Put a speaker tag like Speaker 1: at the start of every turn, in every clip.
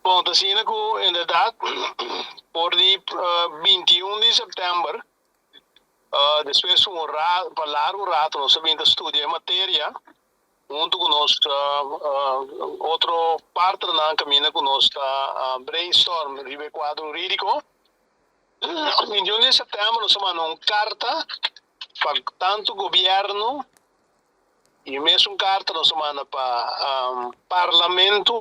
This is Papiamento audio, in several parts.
Speaker 1: Bon, ta asina ku inderdat for di 21 di sèptèmber, despues ku un rato, pa largu rato nos a bin ta studia e materia huntu ku nos otro partnernan kaminda ku nos ta brainstorm riba e kuadro hurídiko. 21 di sèptèmber nos a manda un karta pa tantu gobièrnu i mesun karta nos a manda pa parlamento.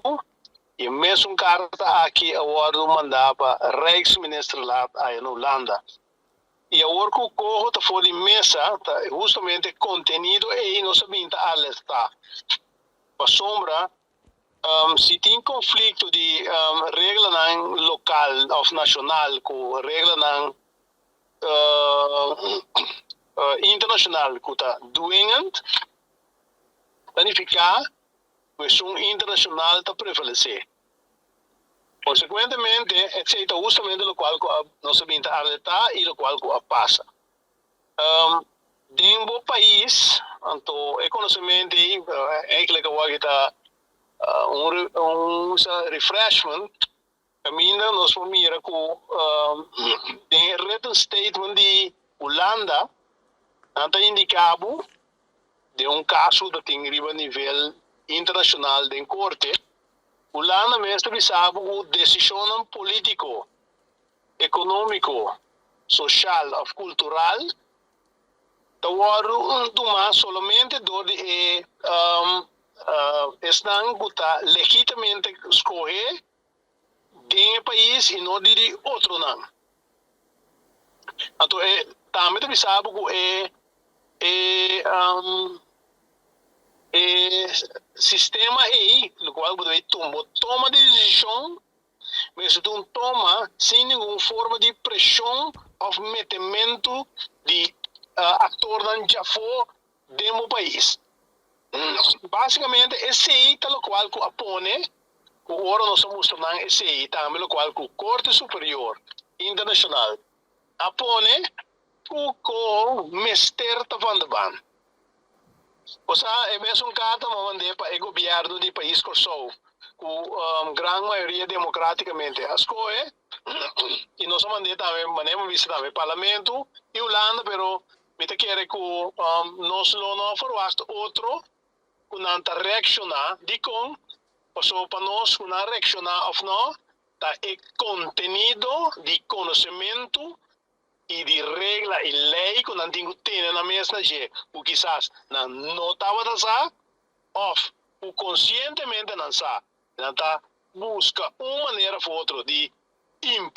Speaker 1: E mesun karta aki a wòrdu mandá pa Rijksministerraad aya na Hulanda. I awor ku koho ta for di mesa, ta hustamente e kontenido ei nos a bin ta alertá. Pasobra si tin konflikto di reglanan lokal òf nashonal ku reglanan internashonal ku ta dwingend, ta nifiká ku esun internashonal ta prevalesé. Konsekuentemente, esei ta hustamente lokual ku a nos a bin ta alertá i lokual ku a pasa. Den bo pais, anto e konosementu ei eigenlijk awor aki ta un un refreshment kaminda nos por mira ku den e written statement di Hulanda nan ta indiká bo Den un kaso ta tin riba nivel internashonal den korte, Hulanda mes ta bisa bo ku desishonnan polítiko, ekonómiko, soshal òf kultural ta wòrdu tumá solamente dor di e esnan ku ta legítimamente skohé den e pais i no di di otronan. Anto e tambe ta bisa bo ku e e e sistema ei, lokual bo debe tuma, bo toma di desishon mester ta un toma sin ningun forma di preshon òf metementu di aktornan djafó den bo pais. Básikamente esei ta lokual ku a pone ku ora nos a mustra nan esei tambe lokual ku Korte Superior Internashonal a pone ku ko mester ta van de baan. Osea e mesun karta a mand'é pa e gobièrnu di pais Kòrsou ku gran mayoria demokratikamente a skohe i nos a mand'é tambe manera mi a bisa tambe Parlamento i Hulanda pero Mi ta kere ku nos lo no a ferwagt otro ku nan ta reakshoná. Dikon? Pasobra pa nos ku nan reakshoná òf no, ta e kontenido di konosementu i di regla i lei ku nan tin ku tene nan mes na dje, ku kisas nan no tabata sa òf ku konsientemente nan sa. Nan ta buska un manera òf otro di imponé.